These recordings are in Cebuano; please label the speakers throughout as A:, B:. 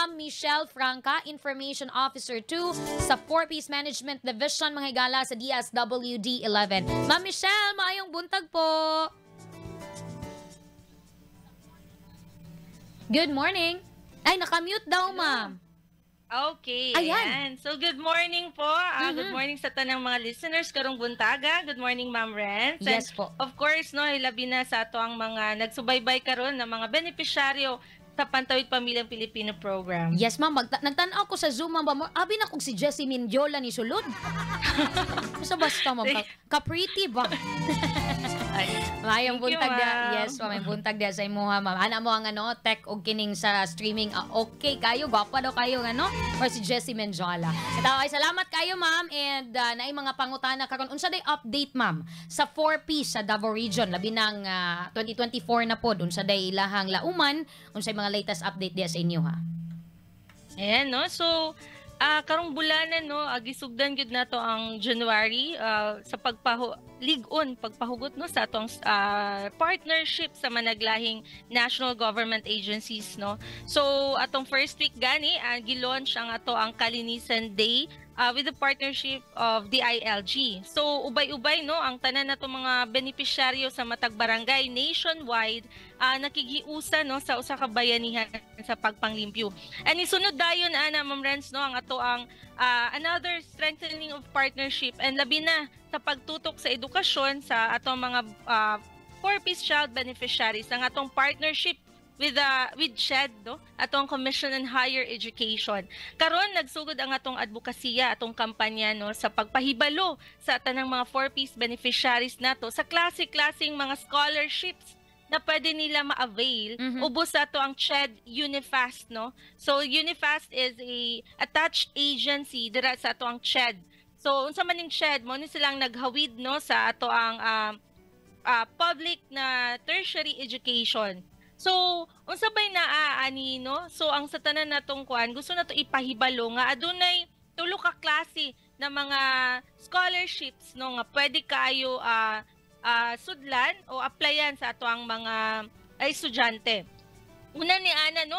A: Ma'am Michelle Franca, Information Officer 2 sa 4Ps Management Division, mga higala, sa DSWD 11. Ma'am Michelle, maayong buntag po. Good morning. Ay, nakamute daw, ma'am.
B: Okay,
A: Ayan.
B: Ayan. So good morning po. Good morning sa tanang mga listeners karong buntaga. Good morning, Ma'am Renz. And
A: Yes po.
B: of course, no, hilabi na sa ato ang mga nagsubaybay karon na mga benepisyaryo sa Pantawid Pamilyang Pilipino program.
A: Yes, ma'am. Nagtan-aw ko sa Zoom, ma'am. Ba, abi na kung si Jessie Mendiola ni sulod. Basta basta, ma'am. Ka-pretty ba?
B: Ay,
A: Mayong
B: thank you,
A: buntag dia.
B: Ma'am.
A: Yes, ma'am. May buntag dia sa imuha, ma'am. Ana mo ang ano, tech og kining sa streaming. Ah, okay kayo, gwapa daw kayo ano? Or si Jessie Mendiola. Ito, ay salamat kayo, ma'am. And naay mga pangutana karon. Unsa day update, ma'am, sa 4P sa Davao Region labi nang 2024 na pod? Unsa day ilahang lauman? Unsay mga latest update diya sa inyo, ha?
B: Ayan, no? So, karong bulanan, no, gisugdan gyud nato ang January sa pagpahu lig-on pagpahugot, no, sa atong partnership sa managlahing national government agencies, no. So atong first week gani, gi-launch ang ato ang Kalinisan Day with the partnership of DILG. So ubay-ubay, no, ang tanan nato mga benepisyaryo sa matag barangay nationwide nakigiusa, no, sa usa ka bayanihan sa pagpanglimpyo. And isunod dayon ana, Ma'am Renz, no, ang ato ang another strengthening of partnership and labi na sa pagtutok sa edukasyon sa atong mga 4Ps child beneficiaries, ang atong partnership with CHED, no, atong Commission on Higher Education. Karon nagsugod ang atong advokasya, atong kampanya, no, sa pagpahibalo sa tanang mga 4Ps beneficiaries nato sa klase-klaseng mga scholarships na pwede nila ma-avail ubos sa ato ang CHED Unifast, no. So Unifast is a attached agency dira sa ato ang CHED. So unsa man ning CHED, mo ni silang naghawid, no, sa ato ang public na tertiary education. So unsa bay naa ani, no? So ang sa tanan natong kuan, gusto nato ipahibalo nga adunay tulo ka klase na mga scholarships, no, nga pwede kaayo sudlan o applyan sa ato ang mga ay estudyante. Una ni ana, no,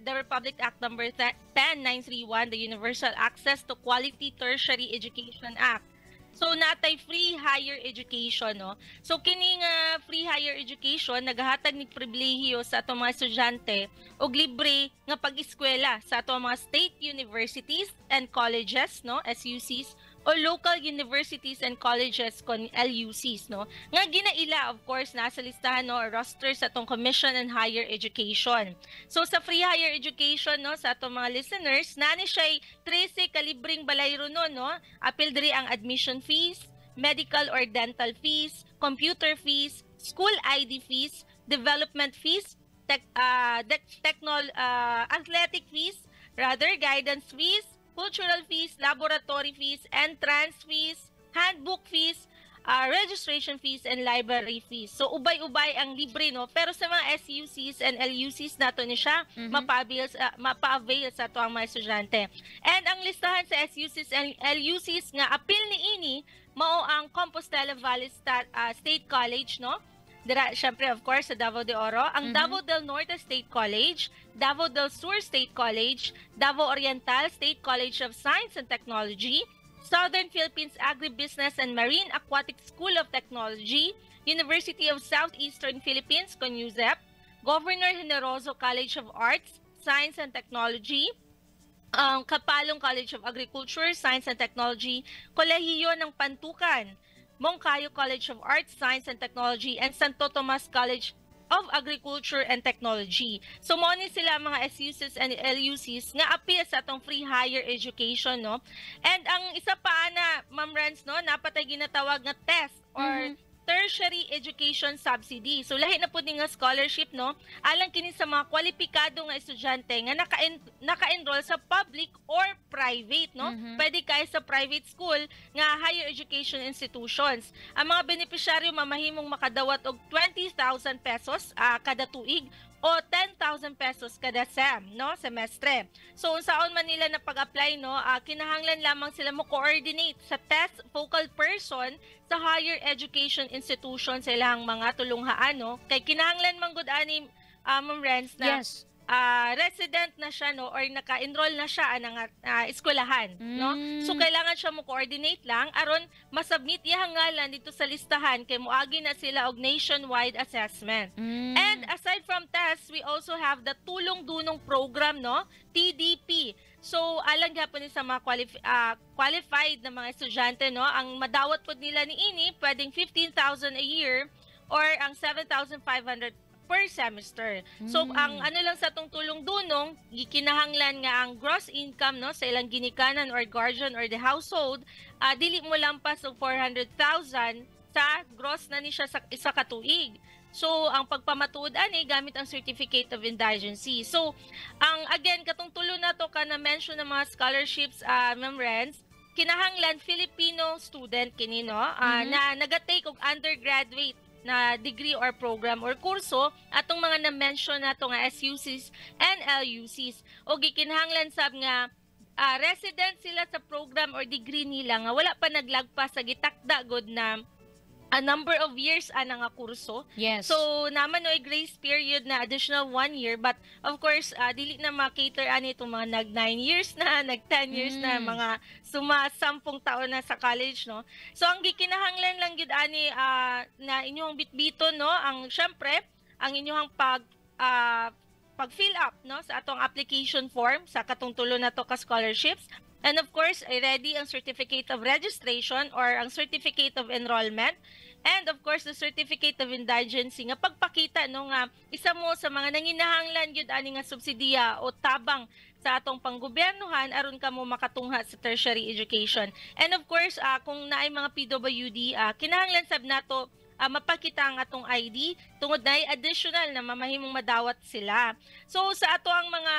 B: the Republic Act number 10931, the Universal Access to Quality Tertiary Education Act. So natay free higher education, no. So kini nga free higher education naghahatag ni pribilehiyo sa atong mga estudyante og libre nga pag-eskwela sa atong mga state universities and colleges, no, SUCs, o local universities and colleges kon LUCs, no, nga ginaila, of course, nasa listahan, no, or roster sa atong Commission on Higher Education. So sa free higher education, no, sa atong mga listeners, nani siya 13 ka libreng balayro, no. Apil diri ang admission fees, medical or dental fees, computer fees, school ID fees, development fees, tech, technol, athletic fees, rather guidance fees, cultural fees, laboratory fees, entrance fees, handbook fees, registration fees, and library fees. So ubay-ubay ang libre, no? Pero sa mga SUCs and LUCs nato ni siya mapa-avail sa ato ang mga estudyante. And ang listahan sa SUCs and LUCs nga apil ni ini mao ang Compostela Valley State College, no? Dira, syempre, of course, sa Davao de Oro, ang Davao del Norte State College, Davao del Sur State College, Davao Oriental State College of Science and Technology, Southern Philippines Agribusiness and Marine Aquatic School of Technology, University of Southeastern Philippines, CONUSEP, Governor Generoso College of Arts, Science and Technology, ang Kapalong College of Agriculture, Science and Technology, Kolehiyo ng Pantukan, Monkayo College of Arts, Science and Technology, and Santo Tomas College of Agriculture and Technology. So mo ni sila mga SUCs and LUCs nga apil sa atong free higher education, no. And ang isa pa ana, Ma'am Renz, no, napatay ginatawag nga TESS or Tertiary Education Subsidy. So lahi na pud ni nga scholarship, no. Alang kini sa mga kwalipikado nga estudyante nga naka-enroll sa public or private, no. Pwede kay sa private school nga higher education institutions. Ang mga benepisyaryo mamahimong makadawat og 20,000 pesos kada tuig o 10,000 pesos kada sem, no, semestre. So unsaon man nila na pag-apply, no, kinahanglan lamang sila mo coordinate sa TESS focal person sa higher education institution sa ilang mga tulunghaan, no. Kay kinahanglan man gud ani, Ma'am Renz, na Resident na siya, no, or naka-enroll na siya anang eskwelahan, no? So kailangan siya mo coordinate lang aron masubmit iyang ngalan dito sa listahan kay moagi na sila og nationwide assessment. And aside from tests, we also have the Tulong Dunong Program, no? TDP. So, alang gyapon ni sa mga qualified na mga estudyante, no? Ang madawat pod nila ni ini, pwedeng 15,000 a year or ang 7,500 per semester. So, ang ano lang sa atong Tulong Dunong, gikinahanglan nga ang gross income, no, sa ilang ginikanan or guardian or the household, dili mo lampas og 400,000 sa gross na ni siya sa isa ka tuig. So, ang pagpamatuod ani gamit ang certificate of indigency. So, ang again katong tulo na to ka na mention ng mga scholarships, Ma'am Renz, kinahanglan Filipino student kini, no, na naga-take og undergraduate na degree or program or kurso atong mga na-mention nato nga SUCs and LUCs. O gikinahanglan sab nga resident sila sa program or degree nila nga wala pa naglagpas sa gitakda gud na a number of years ana nga kurso. So naman no grace period na additional one year, but of course dili na ma-cater ani itong mga nag 9 years na, nag 10 years na, mga suma 10 taon na sa college, no. So ang gikinahanglan lang gyud ani na inyong bitbiton, no, ang syempre ang inyong pag fill up, no, sa atong application form sa katong tulo na to ka scholarships. And of course, ready ang certificate of registration or ang certificate of enrollment. And of course, the certificate of indigency nga pagpakita, no, nga isa mo sa mga nanginahanglan gyud ani nga subsidiya o tabang sa atong panggobyernohan aron kamo makatungha sa tertiary education. And of course, kung naay mga PWD, kinahanglan sab nato mapakita ang atong ID tungod na additional na mamahimong madawat sila. So sa ato ang mga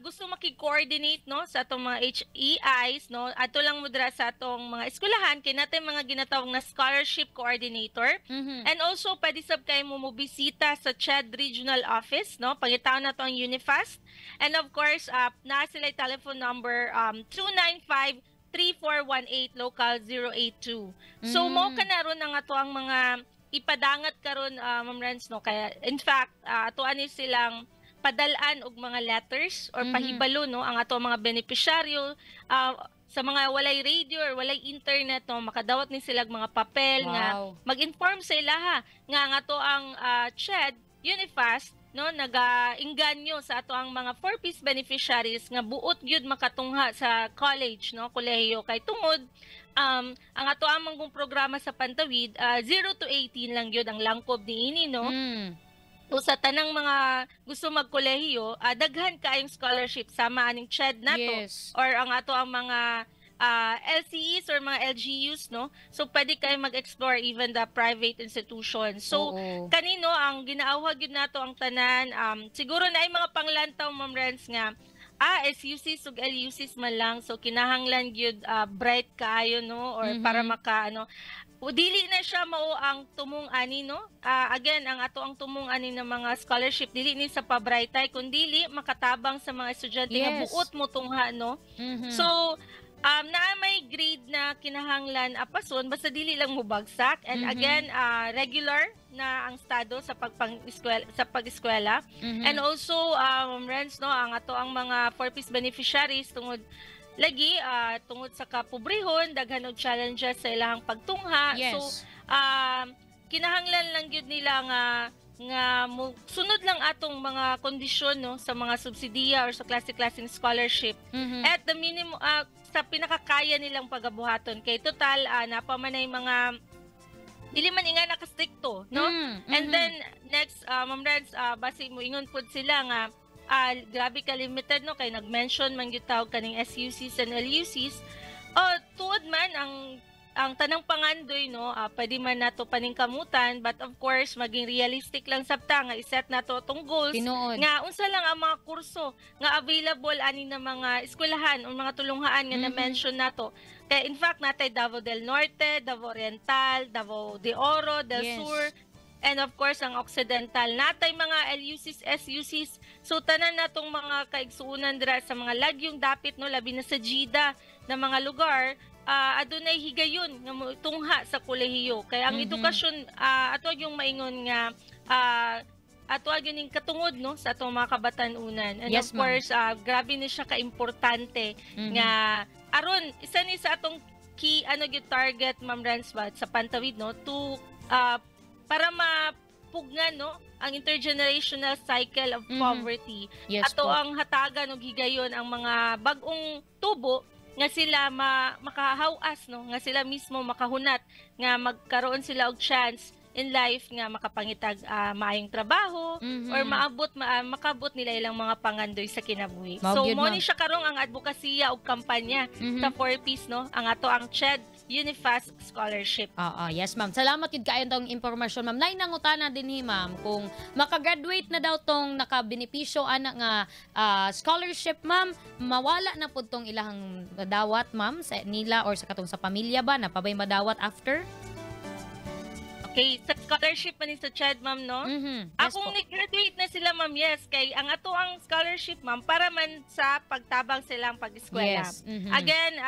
B: gusto makig-coordinate, no, sa atong mga HEIs, no, ato lang mo dira sa atong mga eskwelahan kay natay mga ginatawag na scholarship coordinator. And also pwede sab kay mo mobisita sa CHED Regional Office, no? Pangitaon nato ang Unifast. And of course, naa sila telephone number 295 3418 local 082. So mo kana ron ang ato ang mga ipadangat karon, Ma'am Renz, no, kaya in fact ato ani silang padalaan og mga letters or pahibalo, no, ang ato mga benepisyaryo sa mga walay radio or walay internet, no, makadawat ni sila og mga papel nga mag-inform sa ilaha nga ang ato ang CHED Unifast, no, naga-inganyo sa ato ang mga 4Ps beneficiaries nga buot gyud makatungha sa college, no, kolehiyo, kay tungod ang ato amang kong programa sa Pantawid, 0 to 18 lang gyud ang langkob niini, no? So sa tanang mga gusto magkolehiyo, daghan kaayong scholarship sama aning CHED nato or ang ato ang mga LCEs or mga LGUs, no? So pwede kayo mag-explore even the private institutions. So kanino ang ginaawhag gyud nato ang tanan, siguro na ay mga panglantaw, Ma'am Renz, nga SUCs ug LUCs man lang, so kinahanglan gyud bright kaayo, no, or para maka ano o dili na siya mao ang tumong ani, no? Again, ang ato ang tumong ani ng mga scholarship dili ni sa pabrightay kun dili makatabang sa mga estudyante nga buot mo tungha, no? So naa may grade na kinahanglan apason, basta dili lang mo bagsak and again, regular na ang estado sa pagpang sa pag-eskwela. And also, Renz, no, ang ato ang mga 4Ps beneficiaries, tungod lagi tungod sa kapobrehon, daghan og challenges sa ilang pagtungha. So kinahanglan lang gyud nila nga nga mo sunod lang atong mga kondisyon, no, sa mga subsidiya or sa klase-klaseng scholarship at the minimum, sa pinakakaya nilang pagabuhaton, kay total napa man ay mga dili man inga nakastrikto, no? And then next, Ma'am Renz, basi mo ingon pod sila nga grabe ka limited, no, kay nag-mention man gyud tawag kaning SUCs and LUCs. Oh, tuod man ang tanang pangandoy, no, pwede man nato paningkamutan, but of course maging realistic lang sabta nga iset nato atong goals nga unsa lang ang mga kurso nga available ani na mga eskwelahan o mga tulunghaan nga na-mention nato. Kaya in fact natay Davao del Norte, Davao Oriental, Davao de Oro, del Sur, and of course ang Occidental. Natay mga LUCs, SUCs. So tanan natong mga kaigsuonan dira sa mga lagyong dapit, no, labi na sa GIDA na mga lugar, adunay higayon nga motungha sa kolehiyo. Kaya ang edukasyon, ato yung maingon nga Ato gyud katungod, no, sa atong mga kabatan-unan. And of
A: ma'am.
B: course, grabe ni siya kaimportante nga aron isa ni sa atong key ano gyud target, Ma'am Ransbat, sa Pantawid, no, to para mapugnan, no, ang intergenerational cycle of poverty. Ato ang hatagan og higayon ang mga bag-ong tubo nga sila makahawas, no, nga sila mismo makahunat nga magkaroon sila og chance in life nga makapangitag maayong trabaho or makabot nila ilang mga pangandoy sa kinabuhi.
A: Mao
B: So
A: gyud,
B: mo
A: ma'am.
B: ni siya karong ang advokasya ug kampanya sa 4Ps, no, ang ato ang CHED Unifast Scholarship.
A: Oo, yes, ma'am. Salamat yun kayo tong impormasyon, ma'am. Nay nangutana din hi, ma'am, kung makagraduate na daw tong nakabenepisyo ana nga scholarship, ma'am, mawala na pud tong ilahang dawat, ma'am, sa nila or sa katong sa pamilya ba na pabay madawat after?
B: Okay, sa scholarship man ni sa CHED, ma'am, no?
A: Mhm. Yes
B: Akong
A: po.
B: ni-graduate na sila, ma'am, yes. Kay ang ato ang scholarship, ma'am, para man sa pagtabang silang pag-eskwela. Again,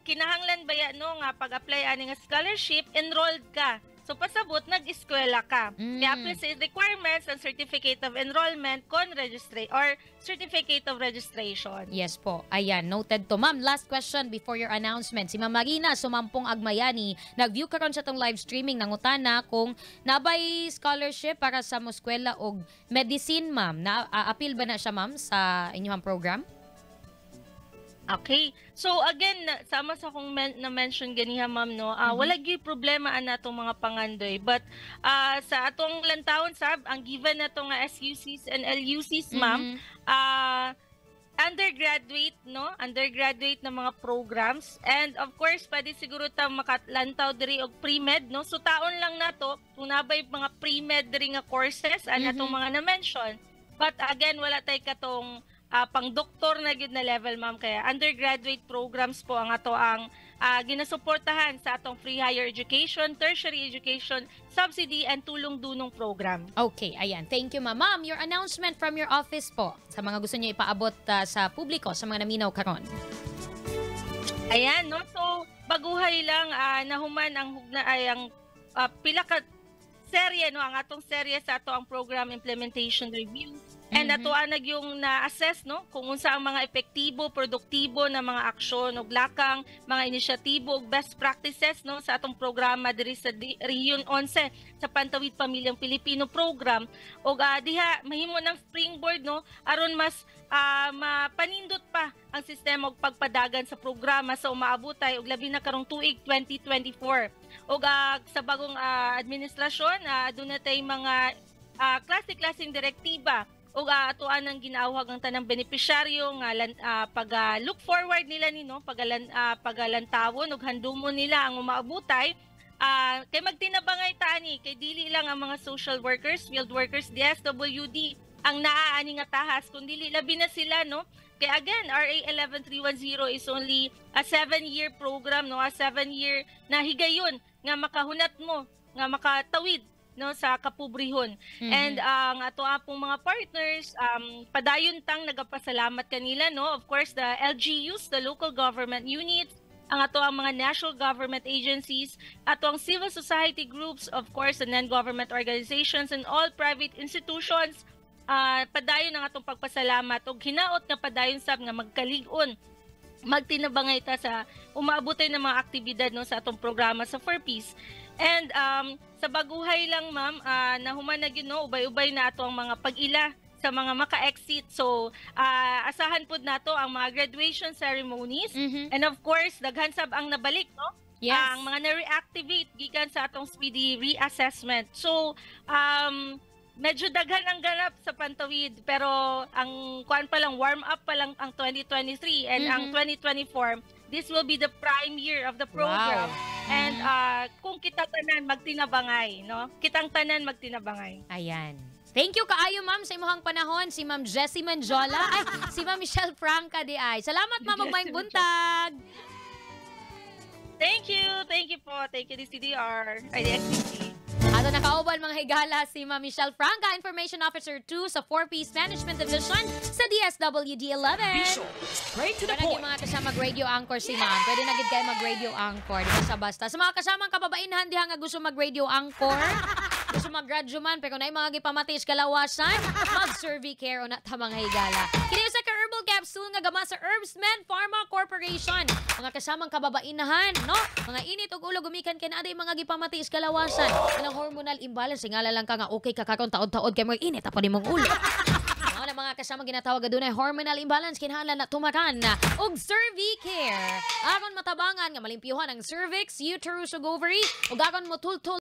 B: kinahanglan ba ya, no, nga pag-apply ani nga scholarship, enrolled ka. So pasabot nag-eskwela ka. Kaya apply sa requirements ang certificate of enrollment con registra or certificate of registration.
A: Yes po. Ayan, noted to. Ma'am, last question before your announcement. Si Ma'am Marina Sumampong Agmayani, nag-view karon sa tong live streaming, nangutana kung nabay scholarship para sa moskwela og medicine, ma'am. Na appeal ba na siya, ma'am, sa inyong program?
B: Okay. So again, sama sa akong na-mention ganiha, ma'am, no, wala gyud problema ana atong mga pangandoy. But sa atong lantawon sab, ang given nato nga SUCs and LUCs, ma'am, undergraduate, no? Undergraduate na mga programs. And of course, pwede siguro ta makalantaw diri og pre-med, no? So taon lang nato kung nabay mga pre-med diri nga courses ana atong mga na-mention. But again, wala tay katong pang doktor na gyud na level, ma'am, kaya undergraduate programs po ang ato ang ginasuportahan sa atong free higher education, tertiary education, subsidy and tulong dunong program.
A: Okay, ayan. Thank you, ma'am. Ma'am, your announcement from your office po sa mga gusto niyo ipaabot sa publiko, sa mga naminaw karon.
B: Ayan, no? So, baguhay lang nahuman ang hugna ay ang pila ka serye, no, ang atong serye sa ato ang program implementation review. And ato anag yung na-assess, no, kung unsa ang mga epektibo, produktibo na mga aksyon ug lakang, mga inisyatibo ug best practices, no, sa atong programa diri sa Rehiyon 11 sa Pantawid Pamilyang Pilipino program ug diha mahimo ng springboard, no, aron mas mapanindot pa ang sistema ug pagpadagan sa programa sa umaabutay ug labi na karong tuig 2024. Ug sa bagong administrasyon, aduna tay mga klase-klaseng direktiba ug atoan ang ginawhag ang tanang benepisyaryo nga pag look forward nila ni, no, pagalantawon ug handumon nila ang umaabutay kay magtinabangay tani kay dili lang ang mga social workers, field workers, DSWD ang naaani nga tahas kundi labi na sila, no, kay again, RA 11310 is only a 7-year program, no, a 7-year na higayon nga makahunat mo nga makatawid, no, sa kapobrehon. And ang ato apong mga partners, padayon tang nagapasalamat kanila, no. Of course, the LGUs, the local government units, ang ato ang mga national government agencies, ato ang civil society groups, of course, the non-government organizations and all private institutions. Padayon ang atong pagpasalamat ug hinaot nga padayon sab nga magkalig-on magtinabangay ta sa umaabotay ng mga aktibidad, no, sa atong programa sa 4Ps. And sa baguhay lang, ma'am, nahuman na gyud, no, ubay-ubay na ato ang mga pag-ila sa mga maka-exit. So asahan pud nato ang mga graduation ceremonies and of course daghan sab ang nabalik, no? Ang mga na-reactivate gikan sa atong speedy reassessment. So medyo daghan ang ganap sa Pantawid pero ang kuan pa lang, warm up pa lang ang 2023 and ang 2024, this will be the prime year of the program. And kung kita tanan magtinabangay, no, kitang tanan magtinabangay.
A: Ayan. Thank you kaayo, ma'am, sa imuhang panahon, si Ma'am Jessie Manjola, ay, si Ma'am Michelle Franca di ay. Salamat, ma'am, ug maayong buntag.
B: Thank you, thank you po, thank you DCDR ay DSCC.
A: Ato nakauban, mga higala, si Ma'am Michelle Franca, Information Officer 2 sa 4Ps Management Division sa DSWD 11.
C: Be short, straight to the
A: Pwede
C: point.
A: mga kasama mag-radio anchor si ma'am. Pwede na gid kayo mag-radio anchor. Di ba sa basta. Sa mga kasamang kababainhan diha nga gusto mag-radio anchor, Gusto mag-graduate man pero naay mga gipamati sa kalawasan, mag Cervicare una ta, mga higala. Kini usa ka herbal capsule nga gama sa Herbs Med Pharma Corporation. Mga kasamang kababainahan, no? Mga init og ulo gumikan kay naa mga gipamati sa kalawasan. Kanang hormonal imbalance, ngala lang ka nga okay ka karon, taod-taod kay mga init pa nimong ulo. Mao na, mga kasama, ginatawag adunay hormonal imbalance, kinahanglan na tumakan na og Cervicare. Aron matabangan nga malimpyuhan ang cervix, uterus ug ovary ug aron motultol